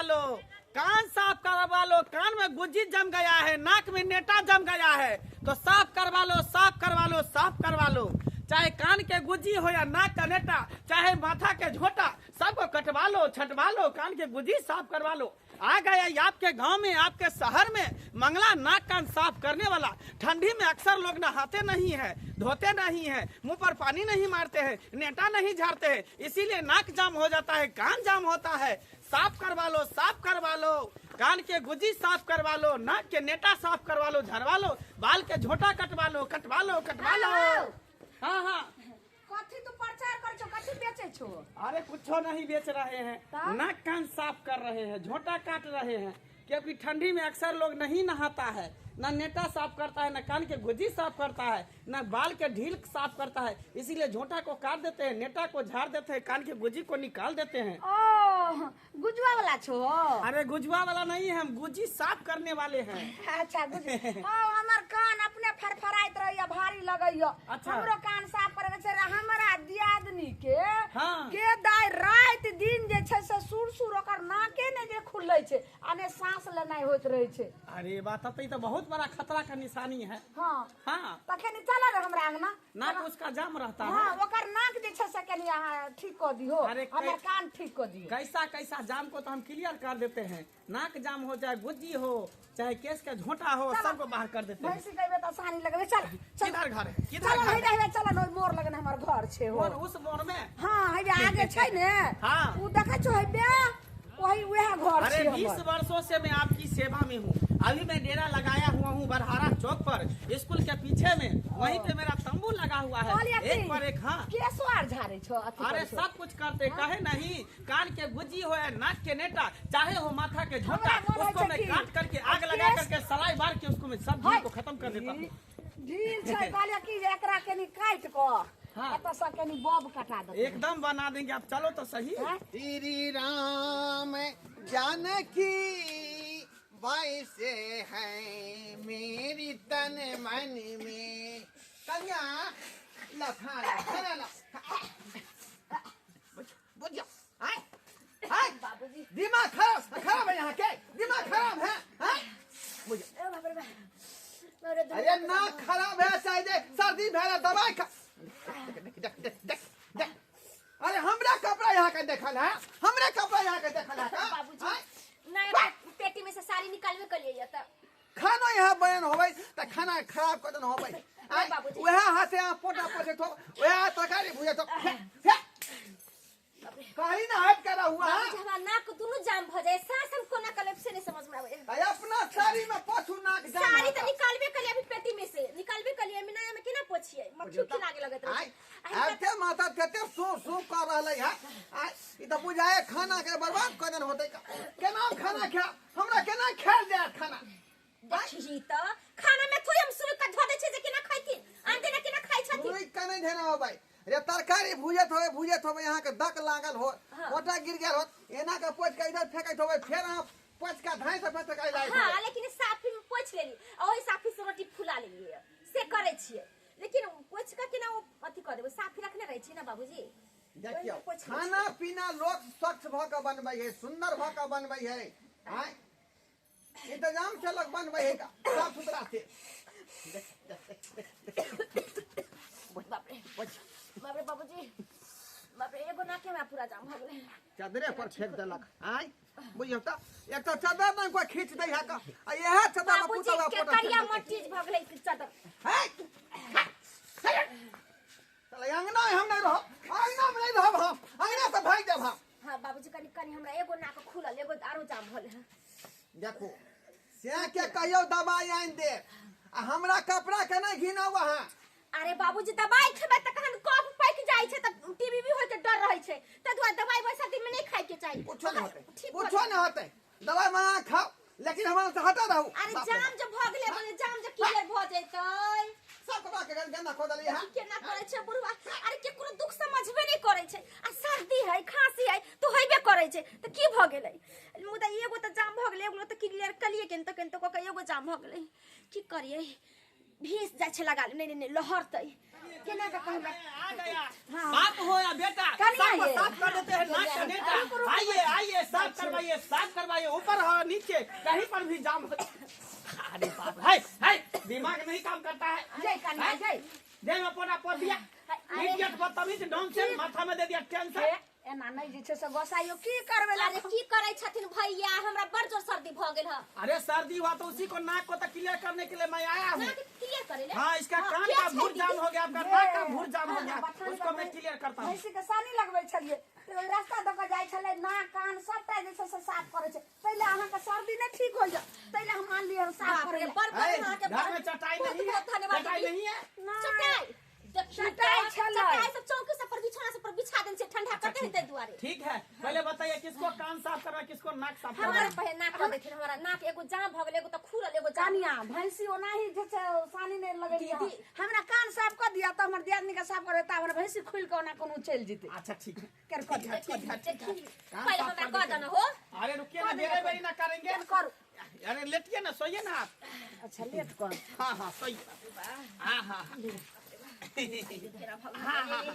लो, कान साफ करवा लो। कान में गुज्जी जम गया है, नाक में नेटा जम गया है, तो साफ करवा लो, साफ करवा लो, साफ करवा लो। चाहे कान के गुज्जी हो या नाक का नेटा, चाहे माथा के झोटा, सबको कटवा लो, छटवा लो, कान के गुज्जी साफ करवा लो। आ गया ये आपके गांव में, आपके शहर में मंगला नाक कान साफ करने वाला। ठंडी में अक्सर लोग नहाते नहीं है, धोते नहीं है, मुंह पर पानी नहीं मारते हैं, नेटा नहीं झाड़ते हैं, इसीलिए नाक जाम हो जाता है, कान जाम होता है। साफ करवा लो, साफ करवा लो, कान के गुजी साफ करवा लो, नाक के नेटा साफ करवा लो, झरवा लो, बाल के झोटा कटवा लो, कटवा लो, कटवा लो। हाँ हाँ, कथी तू प्रचार कर छो, कथी बेचे छो? अरे कुछो नहीं बेच रहे हैं, ता? नाक कान साफ कर रहे हैं, झोटा काट रहे हैं, क्योंकि ठंडी में अक्सर लोग नहीं नहाता है, ना नेटा साफ करता है, ना कान के गुजी साफ करता है, ना बाल के ढील साफ करता है, इसीलिए झोटा को काट देते हैं, नेटा को झाड़ देते हैं, कान के गुजी को निकाल देते हैं। ओ गुजुआ वाला छो? अरे गुजुआ वाला नहीं है, हम गुजी साफ करने वाले हैं। अच्छा गुजु, हाँ हमर कान अपने फरफराइत रहैया, भारी लगैया। अच्छा। हमरो कान साफ करे के छै। हमरा दियादनी के हाँ। के दाइ राति दिन जे छै से सुर सुर ओकर नाके ने जे खुलै छै आ ने सांस लेनाइ होइत रहै छै। अरे बात तो ई तो बहुत बड़ा खतरा का निशानी है। हाँ हाँ, तखन चल रे हमरा अंगना। नाक उसका जाम रहता है। हाँ ओकर नाक जे छै से कनि अहाँ ठीक कऽ दिहो, अरे हमर कान ठीक कऽ दिहो। कैसा कैसा जाम को तो हम क्लियर कर देते हैं, नाक जाम हो चाहे गुज्जी हो चाहे केस का झोंटा हो, चलो। सबको बाहर कर देते हैं। भैंसी कहबे तऽ सानी लगबे। चल चल, किधर घर है, किधर चल घर है? हे चल न, मोर लगन हमर घर छै हो। कौन उस मोड़ में? हाँ हे आगे छै ने। हाँ। उ देखै छो हे बे, वही वएह घर अरे छै 20 हमर। वर्षों से मैं आपकी सेवा में हूँ। अभी मैं डेरा लगाया हुआ हूँ बरहारा चौक पर, स्कूल के पीछे में, वहीं पे मेरा तंबू लगा हुआ है। कहलियै की, एक पर एक। हाँ, केसो आर झाड़ै छो, अथी अरे करै छो? सब कुछ करते कहे नहीं, कान के गुज्जी हो या नाक के नेटा, चाहे हो माथा के झोंटा, हमरा मन होइ उसको छै मैं कि काट करके आग लगा केस- करके सलाई बार के उसको मैं सब हाय। को खत्म कर देता हूँ। ढील छै। कहलियै की जे एकरा कनि काटि कऽ हाँ। एतऽ सँ कनि बब कटा देतै। एकदम बना देंगे, आप चलो तो सही। हैं? श्री राम जानकी वैसे है मेरी तन मन में। कन्या ला खाना, खाना ला, बुझ आय आय। बाबूजी दिमाग खराब खराब है, यहाँ के दिमाग खराब है, हाँ? बुझ ए बाप रे बाप, अरे अरे नाक खराब है, शायद सर्दी भैला, दवाई खा। देख देख देख देख देख, अरे हमरा कपड़ा यहाँ के देखल है, हमरा कपड़ा यहाँ के देखल है का? बाबूजी आय? नया पेटी में से साड़ी निकालबे कलिए त। खानो यहाँ बयान होबै त खाना खराब कऽ देने होबै। आय, बाबूजी। वएह हाथे अहाँ पोटा पोछैत हो, वएह तरकारी भुजैत हो। हे, कहली ना हट कर हुआ। बाबूजी हमरा नाक दुनू जाम भ जाए, सांस हम कोना कलेब से नहीं समझ में आवे। आय, अपना साड़ी में पोछू नाक जाम साड़ी त होता। निकालबे कलिए अभी पेटी में से निकालबे कलिए, में नया में केना पोछिए, मक्खी उक्खी लागे लगत रहे। आय, आबते माता कते सो सो कर रहलै है। आय, ई त बुझाए खाना के बर्बाद कऽ देने होतै। केना खाना खा, हमरा केना खायल जायत खाना? देखी त खाना में थोड़ी हम शुरू कर धो दे छै जे केना खाइथिन, आनते ना केना खाइ छथिन। सुई कने धेना होबै रे, तरकारी भुजत होबै, भुजत होबै, यहाँ के दक लागल हो, हाँ। ओटा गिर गेल हो, एना के पोछ के इधर फेंकैत होबै, फेर अहाँ पोछ के धाई से फेर तरकारी लायक हाँ होबै। लेकिन साफी में पोछ लेली आ ओही साफी से रोटी फुला लेली, से करै छियै, लेकिन पोछ के केना ओ अथी कऽ देबै, साफी रखने रहै छियै ना बाबूजी। देखियौ, ओहिमे पोछि लै खाना पीना लोक स्वच्छ भऽ के बनबै है, सुंदर भऽ के बनबै है, आँय इंतजाम से लोग बनबै है, साफ सुथरा से। बाप रे बाप रे बाबूजी, बाप रे, एगो नाके हमरा पूरा जाम भऽ गेलै। चादरे पर फेंक देलक। आँय बुझियौ त, एक तऽ चादर नहि कोइ खींच दै है का, आ इएह चादर में बाबूजी पुतवा के फोटो करिया फेंक देतै। मट्टी भऽ गेलै चादर। है चल, अंगना में हम नहीं रहब, अंगना में नहीं रहब हम, अंगना से भागि जाब हम। हाँ बाबूजी कनि कनि हमरा एगो नाक खुलल, एगो आरो जाम भऽ गेल। देखो से के कहियो दवाई आनि दे, आ हमरा कपड़ा के नहीं घिनाउ अहाँ। अरे बाबूजी दवाई खेबै त कखन कफ पाकि जाइ छै त टीबी भी होय के डर रहै छै, तै दुआरे दवाई वैसा दिन में नहीं खाय के चाही। कुछो नहीं होतै, ठीक भऽ कुछो नहीं होतै, दवाई मंगा खाओ, लेकिन हमरा से हटा रहू। अरे बाप रे जाम बाप। जब भऽ गेलै, बोले जाम जब क्लियर भऽ जैतै। सब कपड़ा के गंदा कऽ देलियै हँ। केना करै छै बुढ़वा, अरे केकरो दुख समझबे नहीं करै छै, आ सर्दी है खांसी है तो हेबे करै छै त की भऽ गेलै, मुदा एगो त जाम भऽ गेलै, एगो त क्लियर कलिए केन त केन त कऽ के एगो जाम भऽ गेलै, की करियै, भीस जाइ छै लगा ले, नहीं नहीं नहीं लहरतै केना कऽ कहबै? आ गया हाँ। बाप हो या बेटा, कनिया सबको ये। साफ कर देते हैं नाक का नेटा। आइए आइए, साफ करवाइए, साफ करवाइए, ऊपर हो नीचे कहीं पर भी जाम हो। अरे बाप है है, दिमाग नहीं काम करता है। जय कन्या जय देह में पोटा पोत दिया, इडियट बदतमीज नॉनसेंस, माथा में दे दिया टेंशन। एना नहीं जे छै से गोसाइयो की करबै अरे की करै छथिन भैया, हमरा बड़ जोर सर्दी भ गेल ह। अरे सर्दी हुआ तो उसी को नाक को तो क्लियर करने के लिए मैं आया हूँ। नाक क्लियर करे ले। हाँ, इसका कान का भूर जाम हो गया, आपका नाक का भूर जाम हो गया, उसको मैं क्लियर करता हूँ। भैंसी के सानी लगबै छलियै तऽ ओहि रास्ता दऽ कऽ जाइ छलै, नाक कान सबटा जे छै से साफ करै छै। पहिले अहाँके सर्दी नहि ठीक होइए तैले हम आनलियै हन साफ बाप करै रे, लए। बड़ बड़ अहाँके घर में चटाई बहुत नहीं है, बहुत धन्यवाद चटाई दीदी। नहीं है। चटाई देखी चटाई तऽ, छलै। चटाई सब चौकी सब पर बिछौना सब पर बिछा देन छै, ठंडा करते हेतै दुआरे। ठीक है, पहले बताइए किसको कान साफ करना, किसको नाक साफ करना। हमारा पहिले नाक कऽ देथिन, हमारा नाक एगो जाम भऽ गेल, एगो तऽ खुलल, एगो जाम। कनिया भैंसी ओनाही जे छै सानी नहि लगेलियै हन। दीदी। हमरा कान साफ कऽ दिअ तऽ हमर दियादनी के साफ करबै तऽ हमर भैंसी खुलि कऽ ओना कोनो चलि जेतै। अच्छा ठीक है, कर कऽ दिअ। ठीक है, ठीक है। कान पहिले साफ हमरा कर कऽ देते देना हैं। हो। अरे रुकिए ना, बेरे बेरी ना करेंगे। करू। अरे लेटिए ना, सोइए ना आप। अच्छा लेट कर। हाँ हाँ सोइए। हाँ हाँ हाँ हाँ हाँ।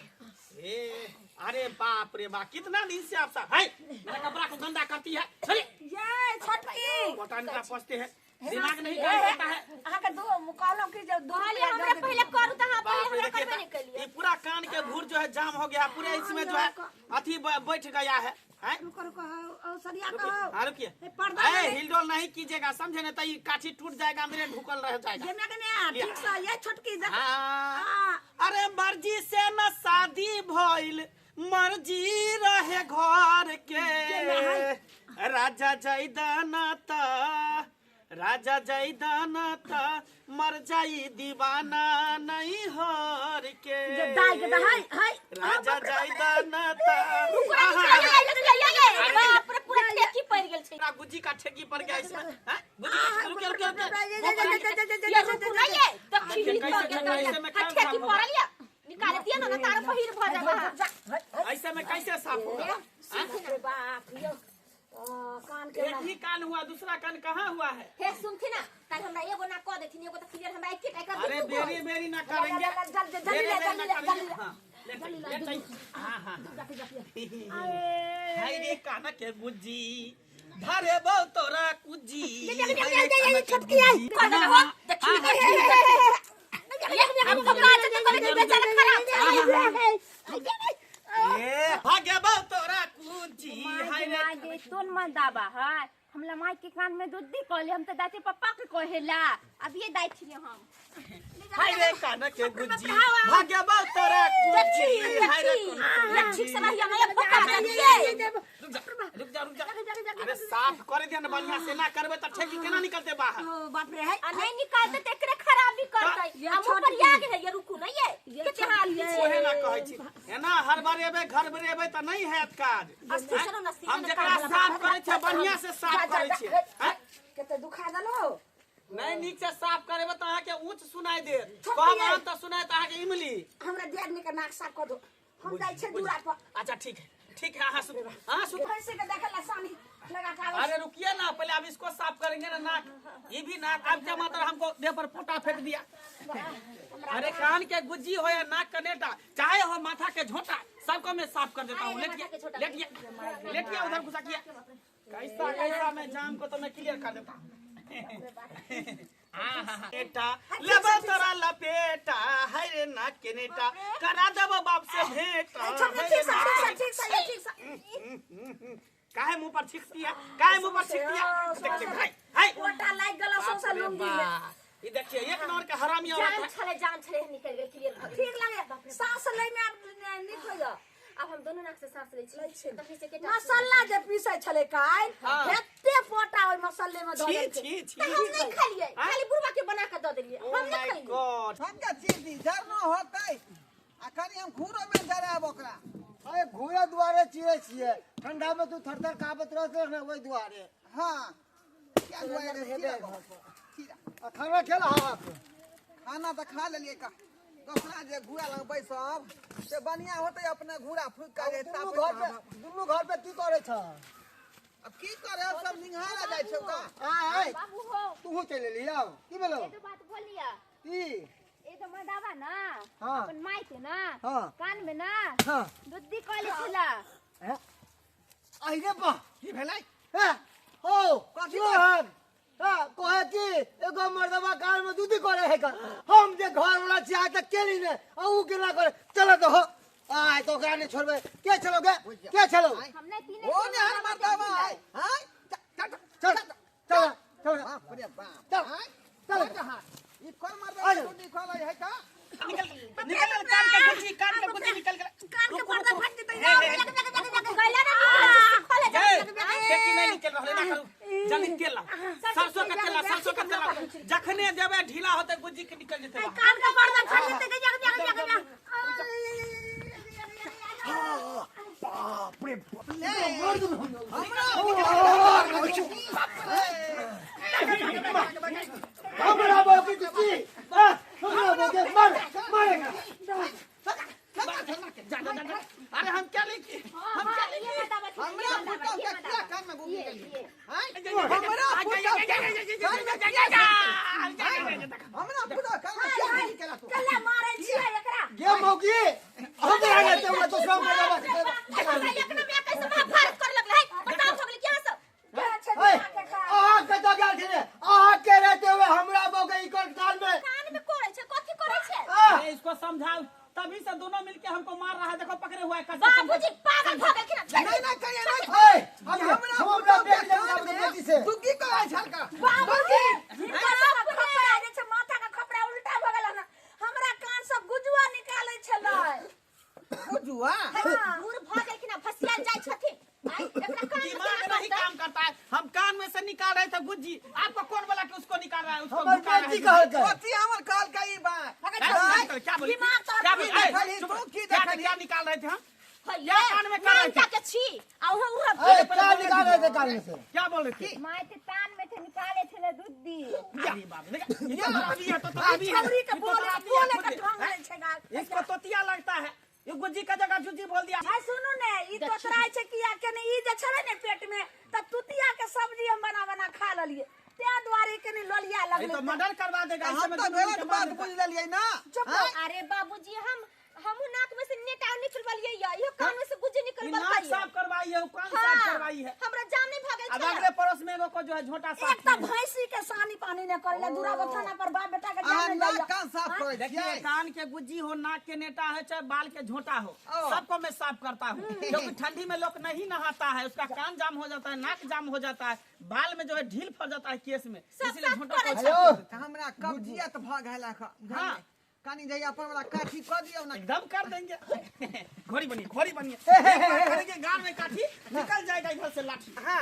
ए, अरे बाप रे बाप, कितना दिन से आप साहब है मेरा कपड़ा को गंदा करती है। चलिए ये छोटकी पोटा निकला पोछते हैं, दिमाग नहीं काम करता है। अहाँके दू कहलहुँ कि जे दू कहलियै रुपैआ हमरा दऽ पहिले करू तऽ अहाँ पहिले बाप रे, हमरा देखिए करबे नहि तो, केलियै। ये पूरा कान के भूर जो है जाम हो गया, पूरे इसमें जो है अथी बैठ गया है। हैं? रुको रुको हौ, सरिया रुकिए, कहो। हाँ रुकिए। ए, पर्दा ए, नहीं- हिलडोल नहीं कीजिएगा, समझे ना, तो ये काठी टूट जाएगा, मेरे ढुकल रह जाएगा। जे मेघने ठीक से ये छोटकी देख। हाँ। अरे मर्जी से न शादी भइल, मर्जी रहे घर के, राजा जैदाना ता, राजा जैदाना ता, मर जाई दीवाना नहीं हर के, जे दाइ के तऽ हाय हाय। राजा जैदाना ता। रुकू, रुकू, बाप रे, पूरा ठेकी पड़ि गेल छै। पूरा गुज्जी का ठेकी पड़ गया इसमें। हाँ? गुज्जी का रुकिए रुकिए रुकिए। ये रुकू ना, ये देखी देखिए, भऽ कैसे गेल ठंडा, ऐसे में हाँ, काम ठेकी साफ होगा। पड़ल ये निकाल दिया ना, ना तार पहिर भऽ जाएगा। ऐसे में कैसे साफ होगा? बाप रे बाप यो कान के एक ही कान हुआ, दूसरा कान कहाँ हुआ है? हे सुनथिन ना, काल्हि हमरा एगो ना कऽ देथिन, एगो तऽ क्लियर हमरा एके टा एकरा अरे दुनू बेरी बेरी ना करेंगे, जल जल जल बेरी जल बेरी ना जल करेंगे। जल हाँ, लेट जाइए, लेट जाइए। हाँ हाँ हाय रे कान के गुज्जी, धरे बहु तोरा कुज्जी। हाय रे कान के छोटकी आई। कऽ देना हो, देखी ये हम कपड़ा जते करे के बेचारा खराब छै। ए, भागे बहु तोरा कुज्जी। हाय रे माय गे तोन मन दाबा है, हमला माय के कान में दूध दी कहले, हम तो दाते पप्पा के कहेला, अब ये दाई छियै हम। हाय रे कान के गुज्जी, भागे बहु तोरा कुज्जी। हाय रे कान के ठीक से रहिए ना, ये भोका जानिए। रुक जा रुक जा रुक जा। अरे साफ करे दिया ना बढ़िया से, ना करबे त ठेकी केना निकलते बाहर? बाप रे है। आ नहीं निकालते त एकरे खराबी करतै। ये आ मुंह पर छोटकी। याग है, ये रुकू ना, ये कते हाल छै। ओहे ना कहै छी, एना हर बार एबै घर में एबै त नहीं हैत काज। अस्थिर से ना, हम जकरा साफ करै छियै बढ़िया से साफ करै छियै। हैं? कते दुखा देलो। नहीं नीक से साफ करेबै त अहाँके ऊँच सुनाई देत, छोटकी कम यै। आम त सुनाई त अहाँके इमली। हमरा दियादनी के नाक साफ कऽ दो, हम जाइ छै दूरा पर। अच्छा ठीक है ठीक है, अहाँ सुन, अहाँ सुन। भैंसी के देखे ला सानी लगा के आबै। अरे रुकिए ना, पहले अब इसको साफ करेंगे ना नाक, ये भी नाक। अब क्या मतलब हमको देह पर पोटा फेंक दिया। अरे कान के गुज्जी हो या नाक का नेटा, चाहे हो माथा के झोंटा, सबको मैं साफ कर देता हूँ। लेटिए लेटिए लेटिए, उधर घुसा किया कैसा कैसा मैं जाम को तो मैं क्लियर कर देता हूँ। नेटा लेबो तोरा लपेटा, हाय रे नाक के नेटा, करा देबो बाप से भेंट। छोटकी ठीक से ठीक से ठीक से ठीक से। काहे मुंह पर छींक दिया, काहे मुंह पर छींक दिया? देख देख, हाय हाय पोटा लागि गेल सौंसे लुंगी में। ये देखिए एक नंबर का हरामी औरत जाम है। छले, जाम छले, निकल गेल, क्लियर भऽ गेल। ठीक लगे सांस लै में आब नीक होइए। आब हम दोनों नाक से सांस लै छी, तखनी से केटा मसाला जे पीसै छलै काल्हि, हाँ। एते पोटा ओहि मसाले में धऽ छी देलकै। छी छी। तऽ हम नहि खेलियै, खाली बुढ़वा के बना के दऽ देलियै, ओ हम नहि my खेलियै। गॉड। हम के चीज दी झरनो होतै आ कनि हम घूरो में जरायब ओकरा। अरे घूरा दुआरे चिड़ै छियै, ठंडा में तू थर थर कांपत रहत ने ओहि दुआरे। हाँ क्या दुआरे हेबे चीरा चीरा। आ खाना खेला हाथ? खाना तऽ खा लेलियै का, दोसरा जे घूरा लग बैसब से बढ़िया होतै, अपने घूरा फूक के जे दुनू तापैत घर पे, रहब। दुनू घर पे की करै छ? अब की करे, अब सब निंघारा जाइ छै का। आय बाबू हो, तूहू चलि एली आब, की भेलौ? एगो बात बोलिया। की? एगो मर्दाबा ना हाँ। अपन माय के ना हाँ। कान में ना हाँ। दूधी कहले छला। हैं? आई रे बा, की भेलै? हैं हो रोहन हां कहे कि एगो मर्दवा कान में दूधी करे है का हम जे घर वाला छी आज तक केली ने आ ऊ केना करे चलो तो हो आय तो ओकरा नहीं छोड़बे के चलोगे के चलो हम नहीं पीने ओ ने हर मर्दवा आय हां चल चल चल चल बाप रे बाप चल चल चल ई कोन मर्दवा दूधी खोलै है का निकल निकल कान के गुच्ची कान के गुच्ची निकल गया कान के पर्दा फाट जेतै कैला ना खोले जा खेती नहीं निकल रहले ना करू जल्दी तेल ला सरसों का तेल ला सरसों का तेल ला जखने देबे ढीला होते गुज्जी के निकल जेते बाहर। कान के पर्दा फाट जेतै जग जग जग जग बाप रे बाप हमरा बाप के जी हमरा बाप के मार मारेगा जा जा जा अरे हम क्या लिखी हम क्या लिखी हमरा पुतौ के क्या कान में गुगी गेली हां हमरा हमरा पुतौ कान में क्या गुगी केला तू कल्ला मारै छियै एकरा गे मौगी हमरा रहते हुए दूसरा मर्दवा से एक नंबर कैसे महाभारत कर लगले है बताओ सगले क्या सब के छै ए, दिमाग के खराब अहाँ कतऽ गेल छलै अहाँ के रहते हुए हमरा बाप के ई कर कान में कान में कोरै छै कथि करै छै आ, अरे इसको समझाओ तभी से दोनों मिलके हमको मार रहा है देखो पकड़े हुआ है कैसे बाबूजी पागल भ गेलखिन नहीं नहीं कहिए नहीं ए, हमरा हम पुतौ अपना के बेटी कान के में बेटी से दुग्गी करै छल का बाबूजी हिनकर सब खपड़ा जे छै माथा के खपड़ा उल्टा भऽ गेल हन हमरा कान सब गुजुआ निकालै छलै बुझुआ बूढ़ भ गेलखिन भसियाल जाइ छथिन आई एकरा कान में दिमाग नहीं काम करता है हम कान में से निकाल रहे थे गुज्जी आपको कौन बोला कि उसको निकाल रहा है उसको हमर घुका रहा बेटी है कहलकै कथी हमर कहल का ई बात ए, क्या बोली दिमाग तो क्या बोली की देखली, ए, चुप तू रहो। की क्या देखली? क्या निकाल रहे थे हम क्या कान में कर रहे थे? के छी आ उहे उहे ए, क्या निकाल रहे थे कान में से क्या बोल रहे थे माय ते तान में थे निकाले थे ना दूध दी अरे बाप रे, देखा, ये तो अभी है तो अभी है छौरी के ये तो बोले अभी है बोले खुद। के ढंग रहै छै गा इसको तोतिया लगता है ये गुज्जी का जगह जुज्जी बोल दिया आ सुनू ने ई तोतराय छै किया के ने ई जे छलै ने पेट में त तुतिया के सब्जी हम बना बना खा लेलिए ते दुआरे के ने ललिया ये लगलै तो मर्डर करवा देगा हम ऐसे में तो दोनों गलत मिलके मार बात देगा। बुझ लेलियै ना चुप हाँ? अरे बाबूजी हम हमहु नाक में से नेटा निकलवलिए या इहो कान में से गुज्जी ये निकलवल नाक साफ करवाई है वो कान साफ करवाई है हमरा जाम नहीं भ गेल अब छल अगले पड़ोस में एगो को जो है झोटा साफ एक त भैंसी के सानी पानी ने करेला दूरा बथाना पर बाप बेटा के अहाँ जान नाक जाइया कान साफ करै देखिए छियै कान के गुज्जी हो नाक के नेटा है चाहे बाल के झोटा हो ओ। सबको मैं साफ करता हूँ क्योंकि ठंडी में लोग नहीं नहाता है उसका कान जाम हो जाता है नाक जाम हो जाता है बाल में जो है ढील फट जाता है केस में इसलिए साफ झोटा करै को छै। हेलो तऽ हमरा कब्जियत भऽ गेल हाँ। कनी जइया अपन वाला काठी कऽ दियौ ना एकदम कर देंगे घोड़ी बनिए घोड़ी बनिए एक बार करेंगे गाल में काठी निकल जाएगा इधर से लाठी हाँ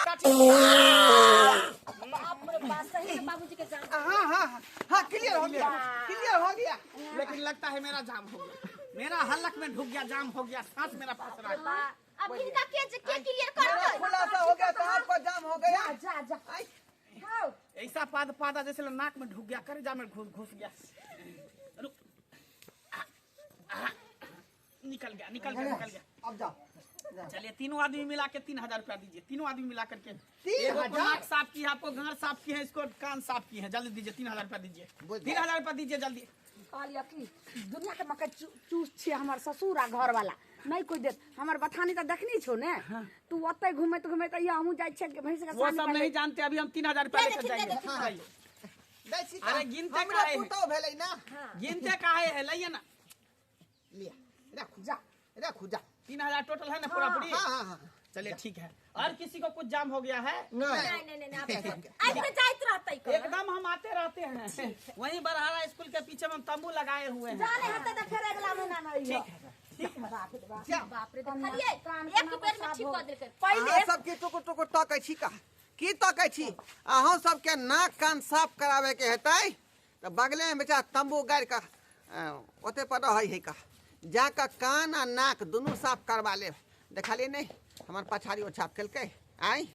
काठी बाप रे बाप सही में बाबूजी के जाम हाँ हाँ हाँ क्लियर हो गया क्लियर हो गया लेकिन लगता है मेरा जाम हो गया मेरा हलक में ढुक गया जाम हो गया सांस मेरा फंस रहा है अब इनका के के क्लियर मेरा करतै खुलासा हो गया तो आपका जाम हो गया जा जा आई, हाउ ऐसा पाद पादा जैसे नाक में ढुक गया करेजा में घुस घुस गया रुक निकल गया निकल गया निकल गया अब जाओ चलिए तीनों आदमी मिला के 3000 रुपया दीजिए तीनों आदमी मिला करके तीन एगो को हजार? नाक साफ की है आपको गांड साफ की है इसको कान साफ की है जल्दी दीजिए 3000 रुपया दीजिए 3000 रुपया दीजिए जल्दी कहलिए कि दुनिया के मकई चूस छियै हमर ससुर आ घर वाला नहीं कोई देत हमर बथानी तऽ देखनी छौ ने तू ओतै घुमैत घुमैत अइया हमहूँ जाइ छियै भैंस के वो सानी सब पानी नहीं जानते अभी हम 3000 रुपया लेकर जाएंगे हाँ। दै छी तऽ अरे गिनते हमरा काहे है? पुतहु भेलै ना गिनते काहे है लाइए ना लिया रखू जा रखू जा 3000 टोटल है ना पूरा पूरी हाँ हाँ हाँ चलिए ठीक है और किसी को कुछ जाम हो गया है नहीं नहीं नहीं नहीं आप आज में जाइत रहतै कर एकदम हम आते रहते हैं वहीं बरहारा स्कूल के पीछे में हम तंबू लगाए हुए हैं जाने हेतै तऽ फेर अगिला महीना मे अइहो ठीक है ठीक है बाप रे बाप जा बाप रे देखलिए कान एक बेर में ठीक कऽ देलकै पहिले अहाँ सबके टुकुर टुकुर तकै छी का की तकै छी अहाँ सबके नाक कान साफ कराबे के हेतै तऽ बगले में बेचारा तंबू गाड़ि कऽ ओते पर रहै है का जा कऽ कान आ नाक दुनू साफ करवा लेब देखलियै नहि हमर पछाड़ी ओ छाप केलकै आँय।